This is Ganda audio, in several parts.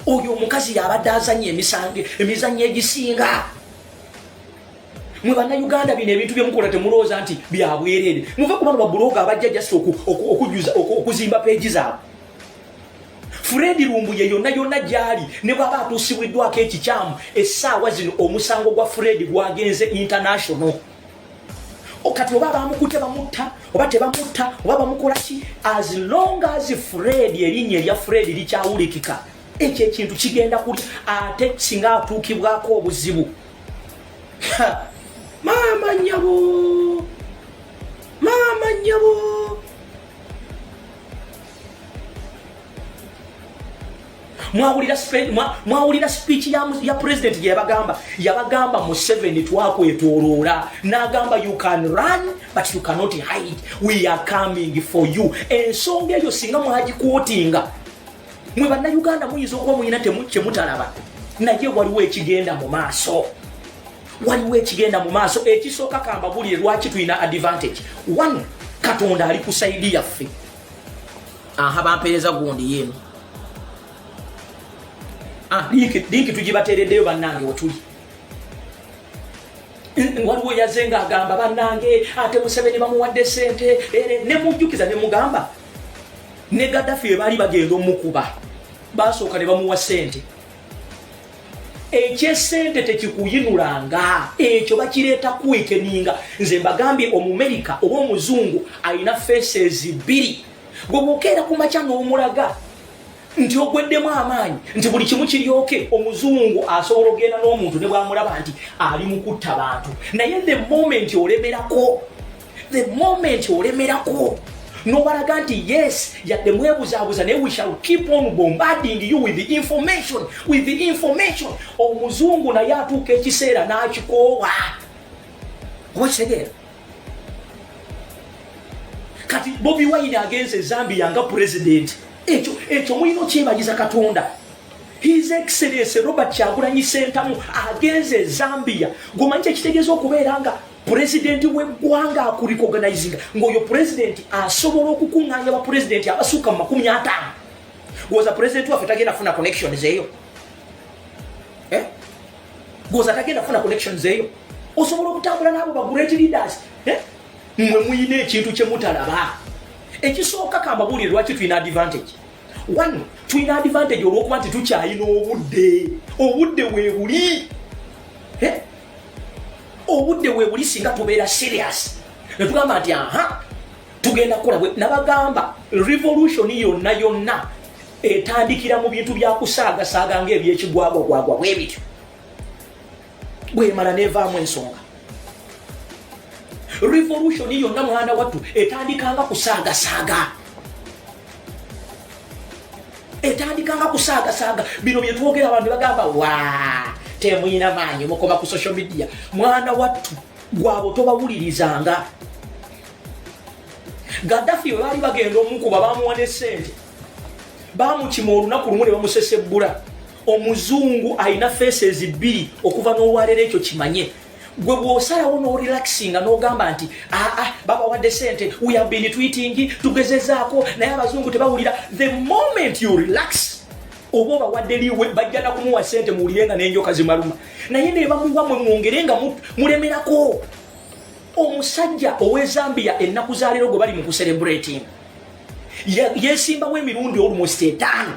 Oyo omukazi yabadde azanya emisange emizannyo egisinga. Mwe Bannayuganda, bino ebintu byemukola temulowooza nti byabwereere. Muve ku bano ba blogger abajja just okujuza okuzimba page zaabwe. Fred Lumbuye yonna yonna gyali, ne bwaba atuusibwiddwako ekikyamu, essaawa zino omusango gwa Fred gwagenze international. Kati oba bamukute bamutta oba tebamutta oba bamukola ki, as long as Fred, erinnya erya Fred likyawulikika, ekyo ekintu kigenda kulya. Ate singa atuukibwako obuzibu, maama nyabo, maama nyabo. Mwawulira speech ya president gye yabagamba. Yabagamba, "Museveni, twakwetoloola." N'agamba, "You can run but you cannot hide. We are coming for you." Ensonga eyo singa mwagikwotinga, mwe Bannayuganda muyinza okuba muyina kyemutalaba, naye waliwo ekigenda mu maaso, waliwo ekigenda mu maaso. Ekisooka, kambabulire lwaki tulina advantage. One, Katonda ali ku side yaffe. Aha, bampeereza gundi yeeno. Ah, link tugibateereddeyo bannange, wetuli. Waliwo yaze nga agamba, "Bannange, ate Museveni bamuwadde sente." Nemujjukiza nemugamba ne Gaddafi ebaali bagenda omukuba, basooka ne bamuwa sente. Ekyesente tekikuyinulanga, ekyo bakireeta kwekeninga. Nze mbagambye, Omumerika oba Omuzungu alina faces bbiri. Gwe bwokeera ku makya n'omulaga nti ogweddemu amaanyi, nti buli kimu kiryoke, omuzungu asobola okugenda n'omuntu ne bwamulaba nti ali mu kutta bantu. Naye the moment olemerako, the moment olemerako nobalaga nti yes, yadde mwebuzaabuza, naye we shall keep on bombarding you with the information, with the information, omuzungu naye atuuka ekiseera n'akikoowa. Oba kitegeera? Kati Bobi Wine agenze Zambia nga president. Ekyo mulina okyebagiza Katonda. His Excellence Robert Kyagulanyi Sentamu agenze Zambia. Gomanyi kyekitegeeza okubeera nga pulezidenti w'eggwanga akurecognizinga, ng'oyo pulezidenti asobola okukuŋŋaanya bapulezidenti abasukka mu 50? Goza pulezidenti waffe tagenda funa connections eyo, eh? Goza tagenda funa connections eyo? Osobola okutambula n'abo ba great leaders, eh? Mmwe muyina ekintu kye mutalaba. Ekisooka, kambabuulire lwaki tulina advantage. One, tulina advantage olw'okuba nti tukyalina obudde. Obudde weebuli, eh? Obudde weebuli. Singa tubeera serious netugamba nti aha, tugenda kukola bwe nabagamba, revolution yonna yonna etandikira mu bintu byakusaagasaaga ngaebyekigwagwagwagwa bwe bityo, bwemala nevaamu ensonga. Revolution yonna, mwana wattu, etandikanga kusaagasaaga, etandikanga kusaagasaaga. Bino byetwogera, abantu bagamba, "Wa, temuyina maanyi, mukoma ku social media." Mwana wattu, gwabo tobawulirizanga. Gaddafi bwe baali bagenda omukuba, bamuwa ne sente, bamukima olunaku lumu ne bamusesebbula. Omuzungu alina faces bbiri okuva n'olwaleero, ekyo kimanye. Gwe bw'osalawo n'orelaxinga n'ogamba nti aa, babawadde sente, we have been tweeting, tugezezaako, naye abazungu tebawulira, the moment you relax oba obawadde liwe, bajja nakumuwa sente. Muwulire nga n'enjoka zimaluma, naye ne bamuwa, mwe mwongere nga mulemerako. Omusajja ow'e Zambia ennaku za leero gwe bali mu kucelebrating yesimbawo emirundi almost 5,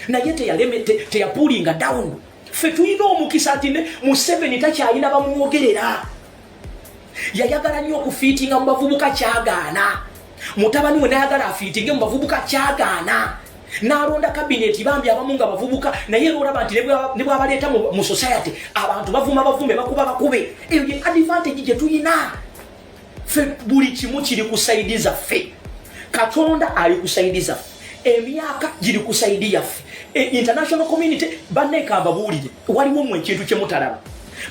naye teyapullinga down. Ffe tulina omukisa nti ne Museveni takyalina bamwogerera. Yayagala nnyo okufittinga mu bavubuka, kyagaana. Mutabani we nayagala afittinge mu bavubuka, kyagaana. N'alonda kabineti bambi abamu nga bavubuka, naye era olaba nti ne bwabaleeta mu society, abantu bavuma bavume, bakuba bakube. Eyo ye advantage gye tulina ffe. Buli kimu kiri ku side zaffe. Katonda ali ku side zaffe, emyaka giri ku side yaffe. International community banneekamba buwulire, waliwo mu ekintu kye mutalaba.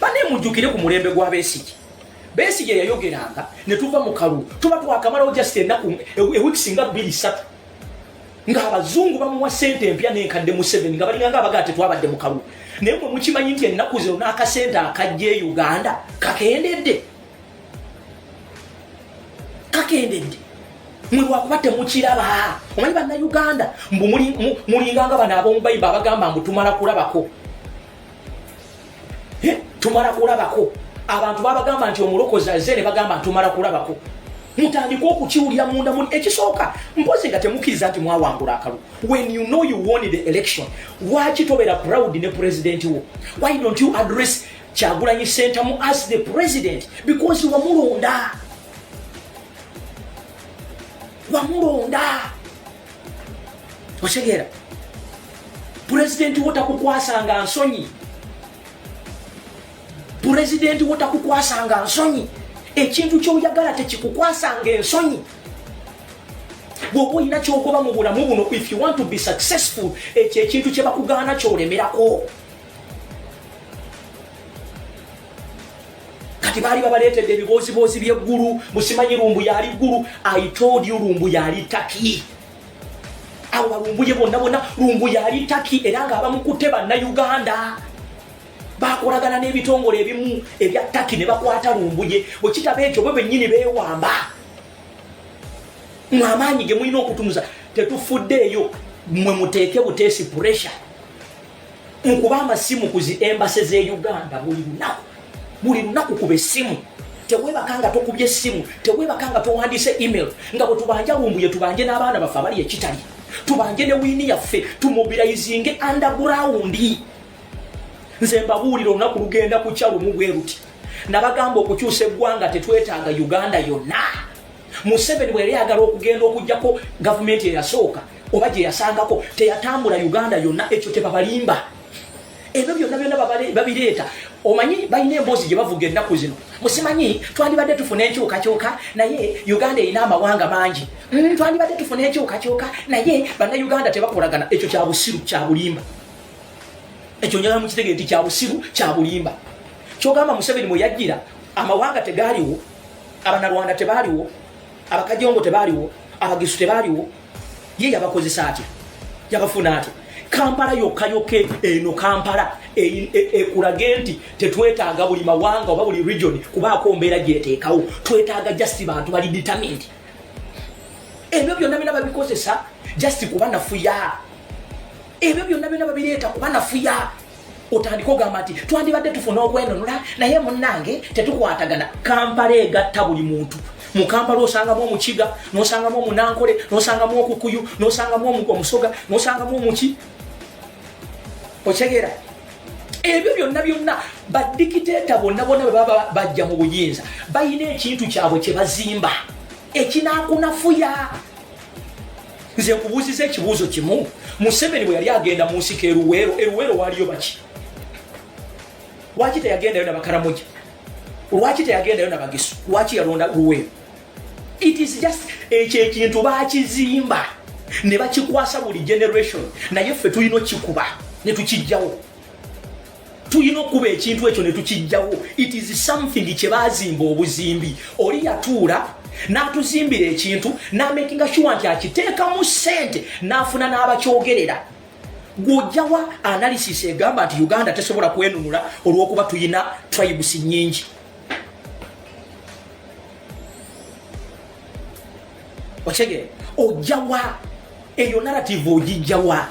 Banne, mujjukire ku mulembe gwa Besigye. Besigye yayogeranga ne tuva mu kalulu, tuba twakamalawo just ennaku, eweeks nga 2, 3, ng'abazungu bamuwa sente empya n'enkadde Museveni, nga balinga nga abagaa tetwabadde mu kalulu. Naye mwe mukimanyi nti ennaku zino n'akasente akajja e Uganda kakendedde, kakendedde. Mwe lwakuba temukiraba. Omanyi Bannayuganda mbu mulinganga bano ab'omubayiba abagamba mbu tumala kulabako, tumala kulabako. Abantu babagamba nti omulokozi azze, ne bagamba ntumala kulabako. Mutandike okukiwulira munda muli. Ekisooka, mpozi nga temukkiriza nti mwawangula akalulu. When you know you won the election, lwaki tobeera proud ne president wo? Why don't you address Kyagulanyi Sentamu as the president? Because wamulonda, wamulonda. Otegeera? Pulezidenti wo takukwasanga nsonyi. Pulezidenti wo takukwasanga nsonyi. Ekintu kyoyagala tekikukwasanga ensonyi. Bw'oba olina kyogoba mu bulamu buno, if you want to be successful, ekyo ekintu kye bakugaana kyolemerako. Kati baali babaleetedde ebibooziboozi by'eggulu, musimanyi Lumbu yali ggulu. I told you, Lumbu yali Taki. Abo balumbuye bonna bonna, Lumbu yali Taki, era nga abamukutte Bannayuganda bakolagana n'ebitongole ebimu ebya Taki ne bakwata Lumbuye. Bwe kitaba ekyo, bwe bennyini beewamba. Mwamaanyi ge mulina okutunuza, tetufuddeeyo. Mwe muteeke buteesi pressure. Nkuba amasimu ku zi embassy z'e Uganda buli lunaku, buli lunaku kuba essimu. Tewebaka nga tokubye essimu, tewebaka nga towandiise email. Nga bwe tubanja Lumbuye, tubanje n'abaana baffe abali ekitali, tubanje ne wing yaffe, tumobilizinge underground. Nze mbabuulira, olunaku lugenda kukya lumu bwe ruti. Nabagamba, okukyusa eggwanga tetwetaaga Uganda yonna. Museveni bwe yali ayagala okugenda okugjako gavumenti eyasooka oba gye yasangako, teyatambula Uganda yonna. Ekyo tebabalimba. Ebyo byonna byonna babireeta. Omanyi balina emboozi gye bavuga ennaku zino, musimanyi twandibadde tufuna enkyukakyuka, naye Uganda erina amawanga mangi. Twandibadde tufuna enkyukakyuka, naye Bannayuganda tebakolagana. Ekyo kya busiru, kya bulimba. Ekyo njagala mukitegere nti kya busiru, kya bulimba. Kyogamba Museveni mwe yajjira amawanga tegaaliwo? Abanalwanda tebaaliwo, Abakajongo tebaaliwo, Abagisu tebaaliwo. Ye yabakozesa atya? Yabafuna atya? Kampala yokka yokka eno, Kampala ekulage nti tetwetaaga buli mawanga oba buli region kubaako mbeera gyeteekawo. Twetaaga just bantu bali determined. Ebyo byonna byonna babikozesa just kubanafuya. Ebyo byonna byonna babireeta kubanafuya. Otandika ogamba nti twandibadde tufuna okwenunula, naye munnange tetukwatagana. Kampala egatta buli muntu. Mu Kampala osangamu Omukiga, nosangamu Omunankole, nosangamu Okukuyu, nosangamu Omusoga, nosangamu omuki. Otegeera? Ebyo byonna byonna, badikiteeta bonna bonna bwe baba bajja mu buyinza, balina ekintu kyabwe kye bazimba ekinakunafuya. Nze nkubuuziza ekibuuzo kimu: Museveni bwe yali agenda mu nsiko eruweero, eruweero waaliyo baki? Lwaki teyagendayo nabakaramoja? Lwaki teyagendayo nabagisu? Lwaki yalonda Luweero? It is just ekyo ekintu bakizimba ne bakikwasa buli generation, naye ffe tulina okikuba ne tukijjawo. Tulina okuba ekintu ekyo ne tukijjawo. It is something kye bazimba obuzimbi. Oli yatuula n'atuzimbira ekintu n'amakinga sure nti akiteekamu ssente, n'afuna n'abakyogerera. Gw'ojjawa analysis egamba nti Uganda tesobola kwenunula olw'okuba tuyina tribes nyingi? Okyegere? Ojjawa eyo narrative? Ogijjawa?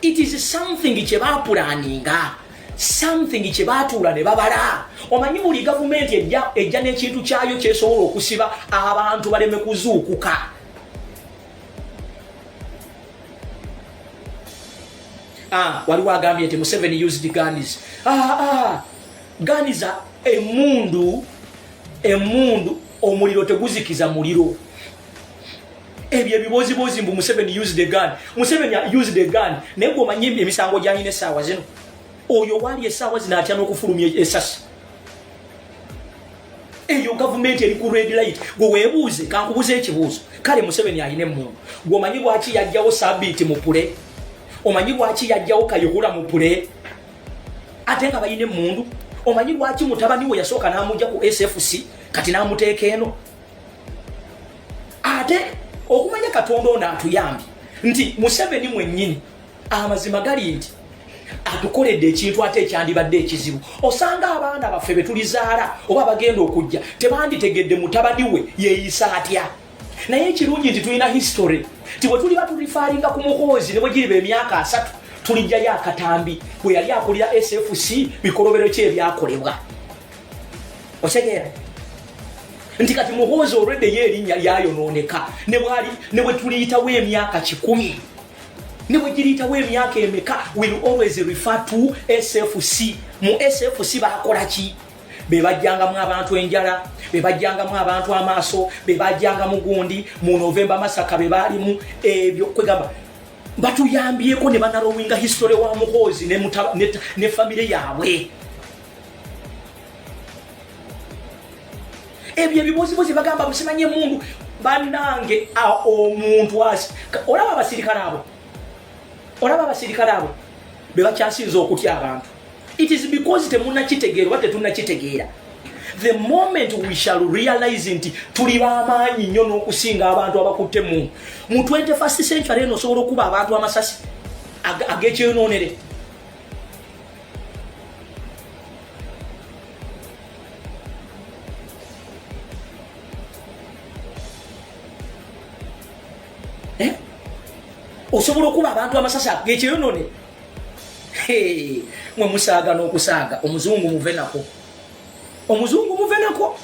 It is something kye bapulaninga, something kye batuula ne babala. Omanyi buli gavumenti ejja n'ekintu kyayo kyesobola okusiba abantu baleme kuzuukuka. Ah, waliwo agambye nti Museveni used guns. Ah, guns, emundu, emundu, omuliro teguzikiza muliro. Ebyo ebibozibozi mbu Museveni used a gun, Museveni used a gun, naye gwe omanyi emisango gyalina essaawa zino? Oyo waali essaawa zino atya n'okufulumya esasi. Eyo gavumenti eri ku red light. Gwe weebuuze, kankubuze ekibuuzo. Kale Museveni alina emmundu, gwe omanyi lwaki yajjawo Sabiiti Mupule? Omanyi lwaki yajjawo Kayihura Mupule ate nga balina emmundu? Omanyi lwaki mutabani we yasooka n'amugja ku SFC, kati n'amuteeka eno? Ate okumanya Katonda ono atuyambye nti Museveni mwennyini, amazima gali nti atukoledde ekintu ate ekyandibadde ekizibu. Osanga abaana baffe betulizaala oba bagenda okujja tebanditegedde mutabani we yeeyisa atya. Naye ekirungi nti tulina history, ti bwe tuliba tulifaalinga ku Muhoozi ne bwe giriba emyaka 30, tulijjayo akatambi bwe yali akulira SFC, bikolobero ki ebyakolebwa. Otegeera nti kati Muhoozi olweddeyo erinnya lyayonooneka, ne bwe tuliyitawo emyaka 100, ne bwe giriyitawo emyaka emeka, will always refer to SFC. Mu SFC bakola ki? Be bajjangamu abantu enjala, be bajjangamu abantu amaaso, be bajjangamu gundi mu November massacre, be baalimu ebyo. Kwegamba batuyambyeko ne banarrowinga history wa Muhoozi ne famire yaabwe. Ebyo ebibozibozi bagamba musimanye emundu, bannange, omuntu olaba abasirikale abo, olaba abasirikale abo be bakyasinza okutya abantu. It is because temunakitegeera oba tetunakitegeera. The moment we shall realize nti tuli b'amaanyi nnyo n'okusinga abantu abakutte mu 21st century eno, osobola okuba abantu amasasi ag'ekyonoonere. Eh? Osobola okuba abantu amasasi ag'ekyonone. Mwe musaaga n'okusaaga. Omuzungu muve nako, omuzungu muve nako,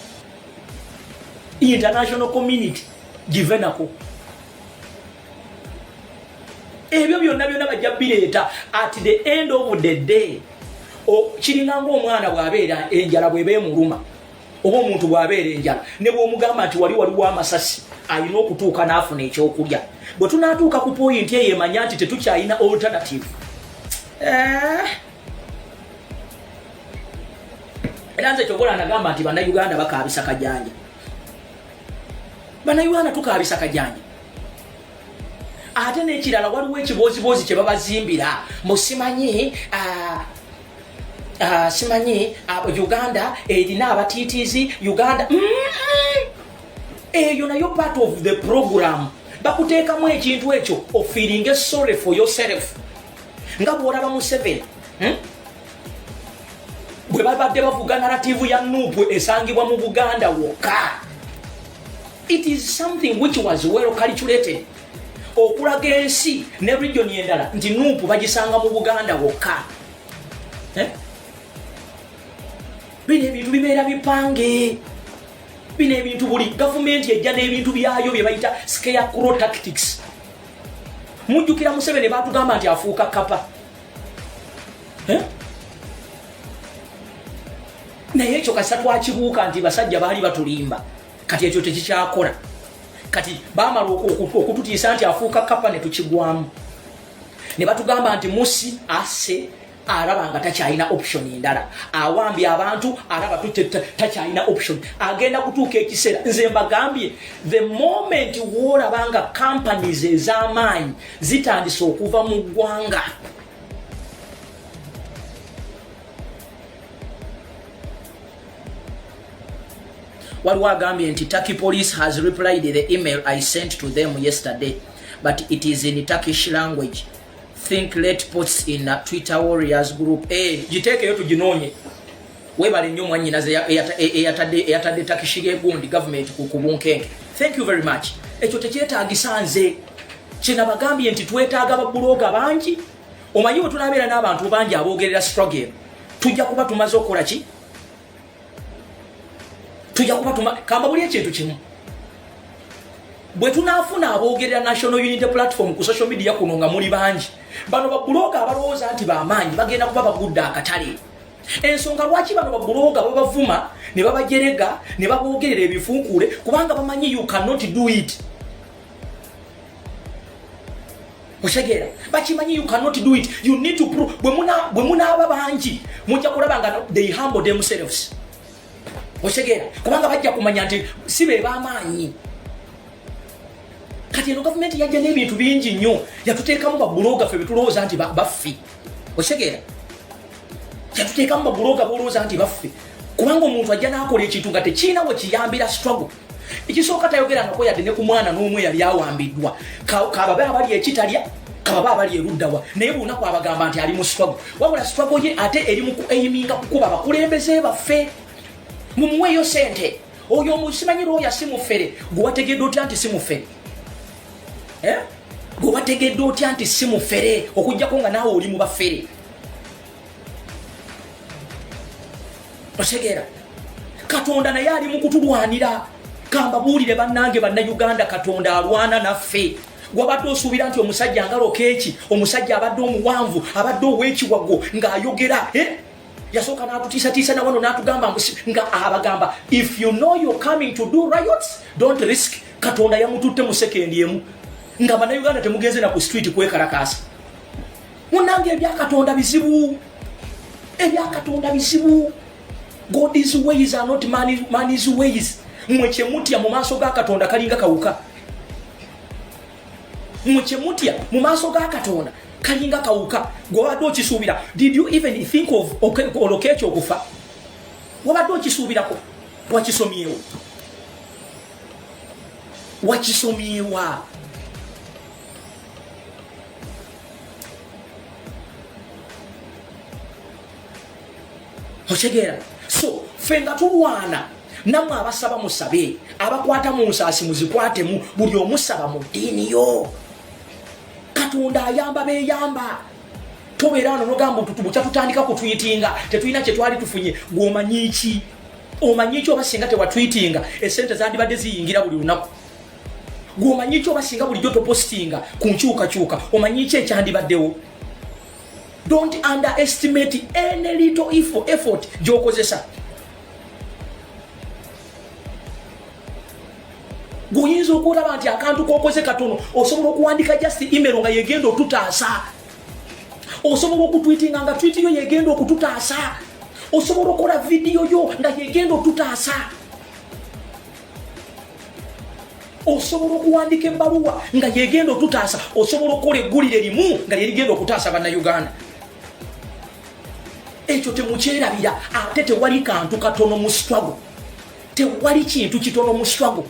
international community give nako. Ebyo byonna byonna bajja bireeta at the end of the day. Kiringa ngaomwana bw'abeera enjala, bw'eba emuluma, oba omuntu bw'abeera enjala, ne bw'omugamba nti wali waliwo amasasi, alina okutuuka n'afuna ekyokulya. Bwe tunaatuuka ku point eyo, emanya nti tetukyalina alternative. Era nze kyobola nagamba nti Bannayuganda bakaabisa kajanja, Bannayuganda tukaabisa kajanja. Ate n'ekirala, waliwo ekibooziboozi kye babazimbira musimanyi, simanyi Uganda erina abatiitiizi. Uganda eyo nayo part of the program. Bakuteekamu ekintu ekyo ofeelinge sorry for yourself, nga bw'olaba Museveni, Bwe babadde bavuga narrative ya NUP esangibwa mu Buganda wokka, it is something which was well calculated okulaga ensi ne region endala nti NUP bagisanga mu Buganda wokka, eh? Bino ebintu bibeera bipange. Bino ebintu, buli gavumenti ejja n'ebintu byayo bye bayita scarecrow tactics. Mujjukira Museveni batugamba nti afuuka kapa, eh? Naye ekyo kasita twakibuuka nti basajja baali batulimba. Kati ekyo tekikyakola. Kati bamala okututiisa nti afuuka kapa, ne tukigwamu, ne batugamba nti musi ase alaba nga takyalina option endala, awambye abantu, alaba takyalina option, agenda kutuuka ekiseera. Nze mbagambye, the moment woolaba nga companies ez'amaanyi zitandise okuva mu ggwanga. Waliwo agambye nti Turkey police has replied the email I sent to them yesterday, but it is in Turkish language. Think let posts in a Twitter warriors group. Eh, giteekeyo tuginoonye. Webale nnyo mwannyinaze eyatadde Turkish gundi government ku bunkenke. Thank you very much. Ekyo tekyetaagisa. Nze kyenabagambye nti twetaaga bablogger bangi. Omanyi bwe tunaabeera n'abantu bangi aboogerera struggle eno, tujja kuba tumaze okukola ki? Tujja kuba kamba buli ekintu kimu. Bwe tunaafuna aboogerera National Unity Platform ku social media kuno nga muli bangi, bano bablogger abalowooza nti bamaanyi bagenda kuba bagudde akatale. Ensonga lwaki bano bablogger babavuma ne babajerega ne baboogerera ebifunkuule, kubanga bamanyi you cannot do it. Otegeera? Bakimanyi you cannot do it. You need to prove. Bwe munaaba bangi, mujja kulaba nga they humble themselves. Otegeera? Kubanga bajja kumanya nti si be b'amaanyi. Kati eno gavumenti yajja n'ebintu bingi nnyo, yatuteekamu bablogger ffe betulowooza nti baffe. Otegeera? Yatuteekamu bablogger bolowooza nti baffe, kubanga omuntu ajja n'akola ekintu nga tekiina we kiyambira struggle. Ekisooka, tayogerangako yadde ne ku mwana n'omwe yali awambiddwa. Kababe abali ekitalya, kababe abali eruddawa, naye buli lunaku abagamba nti ali mu struggle. Wabula struggle ye ate eri mu aiminga kukuba abakulembeze baffe. Mumuweeyo sente. Oyo omusimanyi lwoya si mufere. Gwe wategedde otya nti si mufere? Eh? Gwe wategedde otya nti si mufere, okuggyako nga naawe oli mu bafere? Otegeera, Katonda naye ali mu kutulwanira. Kambabuulire bannange Bannayuganda, Katonda alwana naffe. Wabadde osuubira nti omusajja nga Lokeeki, omusajja abadde omuwanvu, abadde ow'ekiwago ng'ayogera, eh? Yasooka n'atutiisatiisa nawano n'atugamba nga abagamba, "If you know you're coming to do riots, don't risk." Katonda yamututte mu sekendi emu nga Bannayuganda temugenze na ku street kwekalakaasa. Munange, ebyakatonda bizibu, ebyakatonda bizibu. God's ways are not man's ways. Mwe kyemutya mu maaso ga Katonda kalinga kawuka. Mwe kyemutya mu maaso ga Katonda kalinga kawuka. Gwewabadde okisuubira? Did you even think of Olokeeki okufa? Wabadde okisuubirako? Wakisomyewo? Wakisomyewa? Otegeera? So ffe nga tulwana, nammwe abasaba musabe, abakwata mu nsaasi muzikwatemu, buli omusaba mu ddiini yo. Katonda ayamba beyamba. Tobeera wano nogamba bukya tutandika kutwitinga, tetulina kyetwali tufunye. Gweomanyi ki? Omanyi ki oba singa tewatwitinga esente zandibadde ziyingira buli lunaku? Gweomanyi ki oba singa bulijjo topositinga ku nkyukakyuka? Omanyi ki ekyandibaddewo? Don't underestimate any little effort gyokozesa. Guyinza okulaba nti akantu kokoze katono. Osobola okuwandika just email nga yegenda otutaasa. Osobola okutwitinga nga tweet yo yegenda okututaasa. Osobola okukola vidiyo yo nga yegenda otutaasa. Osobola okuwandika ebbaluwa nga yegenda otutaasa. Osobola okukola eggulire limu nga lyerigenda okutaasa Bannayuganda. Ekyo temukyerabira. Ate tewali kantu katono mu struggle, tewali kintu kitono mu struggle.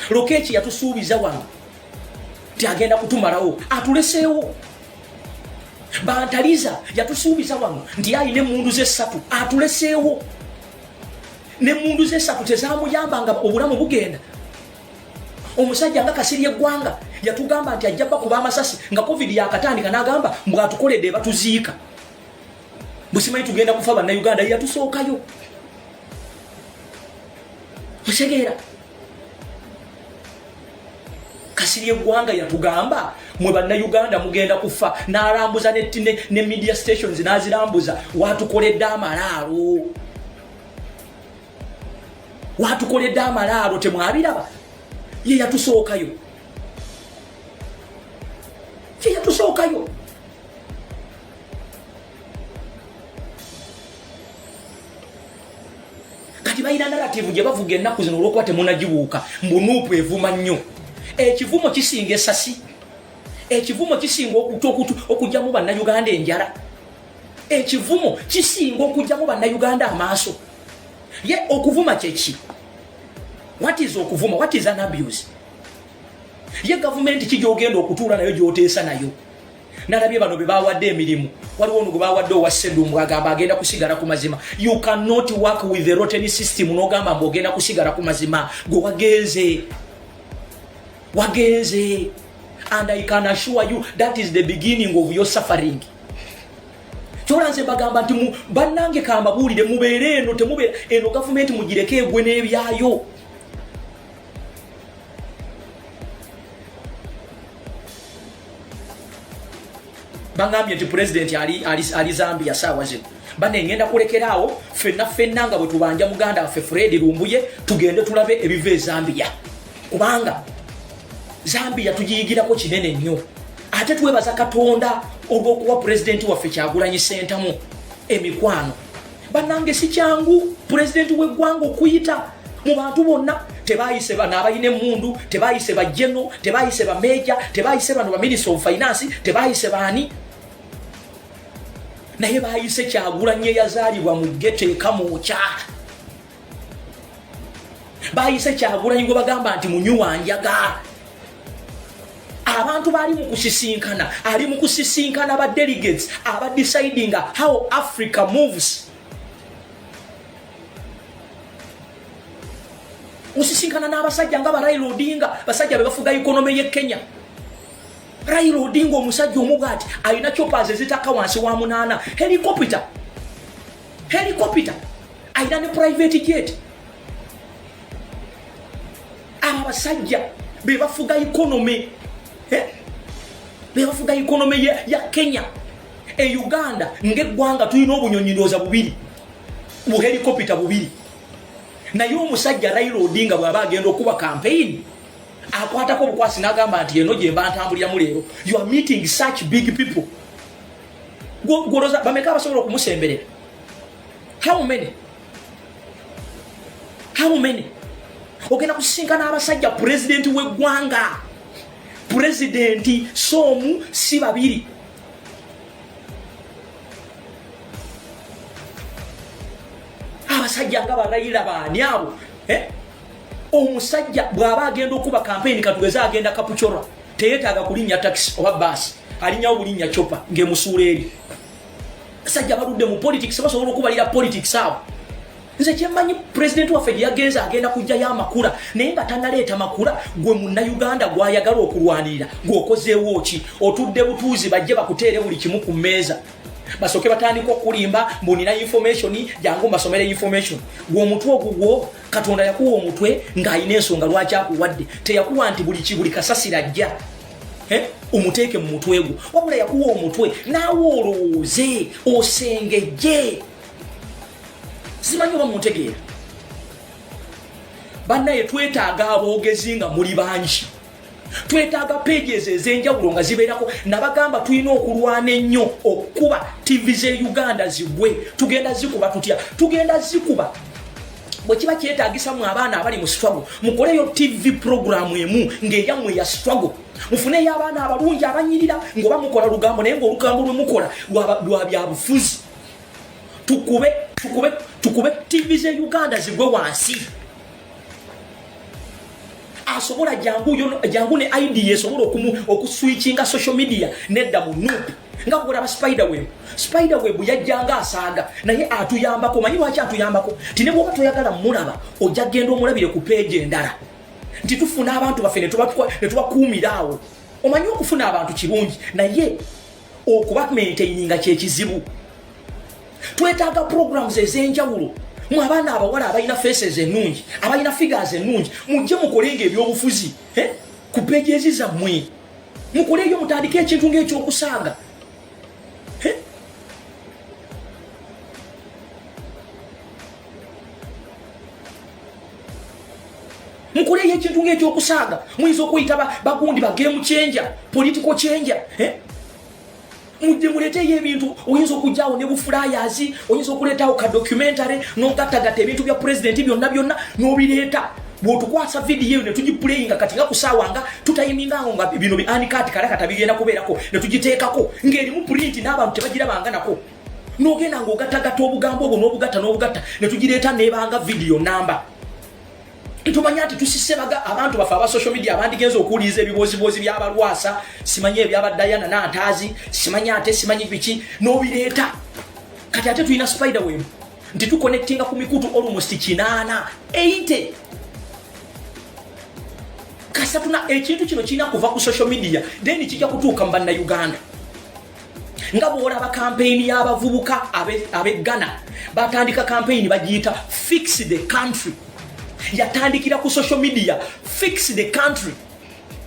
Lokeeki yatusuubiza wano ti agenda kutumalawo, atuleseewo. Bantaliza yatusuubiza wano nti alina emundu zesatu, atuleseewo. Nemundu zesatu tezamuyamba nga obulamu bugenda. Omusajja nga Kasiri eggwanga yatugamba nti ajja bakuba amasasi nga COVID yakatandika, n'agamba mbwatukoledde batuziika, busimanyi tugenda kufa Bannayuganda. Yatusookayo. Otegeera, Kasiri eggwanga yatugamba, "Mwe Bannayuganda mugenda kufa," n'alambuza ne media stations n'azirambuza. Watukoledde amalaalo, watukoledde amalaalo, temwabiraba? Ye yatusookayo, ye yatusookayo. Kati balina narrative gye bavuga ennaku zino, olwokuba temunagibuuka, mbu NUP evuma nnyo. Ekivumo kisinga esasi, ekivumo kisinga okugyamu Bannayuganda enjala, ekivumo kisinga okugyamu Bannayuganda amaaso. Ye okuvuma kyeki? What is okuvuma? What is an abuse? Ye gavumenti ki gyogenda okutuula nayo, gyoteesa nayo? Nalabye bano be bawadde emirimu, waliwo ono gwe bawadde owa Sedumbu, agamba agenda kusigala ku mazima. You cannot work with the rotten system n'ogamba mbu ogenda kusigala ku mazima. Gwe wagenze, wagenze, and I can assure you that is the beginning of your suffering. Kyola nze mbagamba nti bannange, kambabuulire, mubeere eno, temubeera eno. Gavumenti mugireke egwe n'ebyayo. Bagambye nti pulezidenti ali Zambia saawa zino. Bane, ngenda kulekeraawo. Ffenna ffenna nga bwe tubanja muganda waffe Fred Lumbuye, tugende tulabe ebiva e Zambia, kubanga Zambia tugiyigirako kinene nnyo. Ate twebaza Katonda olw'okuwa pulezidenti waffe Kyagulanyi Sentamu emikwano. Bannange, si kyangu pulezidenti w'eggwanga okuyita mu bantu bonna. Tebayise bano abalina emundu, tebayise bajeno, tebayise bameja, tebayise bano baminister of finance, tebayise baani, naye bayise Kyagulanyi eyazaalibwa mu ghetto ekamwokya. Bayise Kyagulanyi gwe bagamba nti munywi njaga. Abantu bali mu kusisinkana, ali mu kusisinkana ba delegates aba decidinga how Africa moves. Osisinkana n'abasajja nga ba Raila Odinga, basajja be bafuga economy ye Kenya. Raila Odinga omusajja omu bwati alina choppers ezitakka wansi wa 8, helicopter, alina ne private jet. Abo abasajja be bafuga economy, be bafuga economy ya Kenya. E Uganda ng'eggwanga tulina obunyonyi ndowooza bubiri, buhelikopita bubiri, naye omusajja Raila Odinga bw'aba agenda okuba campaign akwatako obukwasi n'agamba nti eno gye mba ntambuliramu leero. You are meeting such big people. Gwolooza bameka abasobola okumusemberera? How many? How many? Ogenda kusisinkana abasajja, pulezidenti w'eggwanga, pulezidenti soomu si babiri. Abasajja nga ba Raila, baani abo, eh? Omusajja bw'aba agenda okuba kampeyini, katugeze agenda Kapchorwa, teyeetaaga kulinnya takisi oba baasi, alinnyawo bulinnya chopper ng'emusuula eri. Basajja baludde mu politics, basobola okubalira politics awo. Nze kyemmanyi, pulezidenti waffe gye yagenze agenda kujjayo amakula, naye nga tanaleeta makula, gwe Munnayuganda gwayagala okulwanirira gw'okozeewo ki? Otudde butuuzi bajje bakuteere buli kimu ku mmeeza, basooke batandika okulimba mbu nina information, jangu mbasomere information. Gwe omutwe ogugwo, Katonda yakuwa omutwe ng'alina ensonga lwaki akuwadde. Teyakuwa nti buli buli kasasiro ajja omuteeke mu mutwe gwo, wabula yakuwa omutwe naawe olowooze, osengejje. Simanyi oba muntegeera. Bannaye, twetaaga aboogezi nga muli bangi, twetaaga pages ez'enjawulo nga zibeerako. Nabagamba tulina okulwana ennyo okukuba TV z'e Uganda zigwe. Tugenda zikuba tutya? Tugenda zikuba bwe kiba kyetaagisa mu abaana abali mu struggle mukoleyo TV program emu ng'eyammwe ya struggle, mufuneyo abaana abalungi abanyirira, ng'oba mukola lugambo, naye ng'olugambo lwe mukola lwa byabufuzi. Tukube, tukube, tukube TV z'e Uganda zigwe wansi. Asobola jangu, jangu ne idea esobola okuswitchinga social media nedda mu NUP, nga bwolaba Spider Web. Spider Web yajjanga asaaga, naye atuyambako. Manyi lwaki atuyambako? Ti ne bwoba toyagala mulaba, ojja genda omulabire ku page endala, nti tufuna abantu baffe ne tubakuumira awo. Omanyi okufuna abantu kirungi, naye okuba maintaininga kyekizibu. Twetaaga programs ez'enjawulo mu abaana abawala abalina faces ennungi, abalina figures ennungi, mujje mukolenga ebyobufuzi ku pages zammwe, mukoleeyo, mutandike ekintu ng'ekyokusaaga. Mukoleeyo ekintu ng'ekyokusaaga. Muyinza okuyita bagundi ba game changer, political changer, Mujje muleeteyo ebintu. Oyinza okujjaawo ne buflyers, oyinza okuleetawo ka documentary n'ogattagatta ebintu bya pulezidenti byonna byonna n'obireeta. Bw'otukwasa vidiyo eyo ne tugiplayinga kati nga ku ssaawa nga tutayiminga awo nga bino bi uncut kalakata bigenda kubeerako, ne tugiteekako ng'erimu print n'abantu tebagirabanga nako, n'ogenda ng'ogattagatta obugambo obwo n'obugatta n'obugatta ne tugireeta n'ebanga vidiyo namba, tumanya nti tusise baga abantu baffe aba social media abandigenza okuwuliriza ebibooziboozi by'abalwasa, simanyi ebyaba Diana Nantaazi, simanyi ate simanyi biki, n'obireeta. Kati ate tulina Spider Web nti tuconnectinga ku mikutu almost 880. Kasatuna ekintu kino kirina kuva ku social media, then kijja kutuuka mu Bannayuganda. Nga bw'olaba kampeyini y'abavubuka ab'e Ghana, batandika kampeyini bagiyita "Fix the Country". Yatandikira ku social media, "Fix the Country",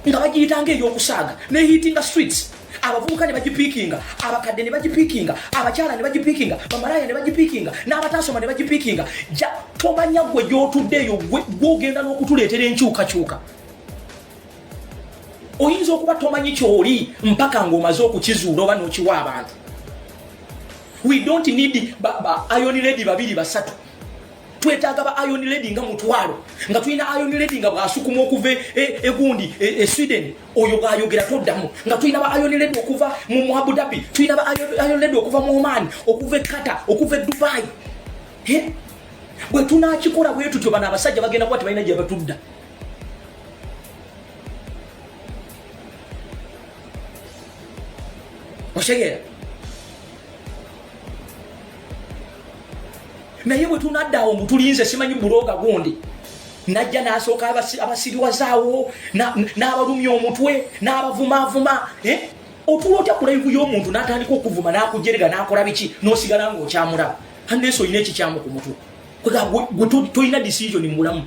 nga bagiyitanga ey'okusaaga, nehitinga streets, abavubuka ne bagipiikinga, abakadde ne bagipiikinga, abakyala ne bagipiikinga, bamalaaya ne bagipiikinga, n'abataasoma ne bagipiikinga. Ja tomanya gwe gy'otudde eyo gwogenda n'okutuleetera enkyukakyuka. Oyinza okuba tomanyi kyoli mpaka ng'omaze okukizuula oba n'okiwa abantu. We don't need ba iron lady babiri basatu, twetaaga ba iron lady nga 10,000, nga tulina iron lady nga bwasukuma okuva egundi e Sweden, oyo bwayogera toddamu, nga tulina ba iron lady okuva mu Abu Dhabi, tulina ba iron lady okuva mu Oman, okuva e Qatar, okuva e Dubai. Bwe tunakikola bwe tutyo, bano abasajja bagenda kuba tebalina gye batudda. Otegeera? Naye bwe tunadda awo mbu tulinze simanyi blogger gundi. Najja n'asooka abasiriwazaawo, n'abalumya omutwe, n'abavumaavuma, eh? Otuula otya ku live y'omuntu n'atandika okuvuma, n'akujerega, n'akola biki, n'osigala ng'okyamulaba? Unless olina ekikyamu ku mutwe, gwe tolina decision mu bulamu.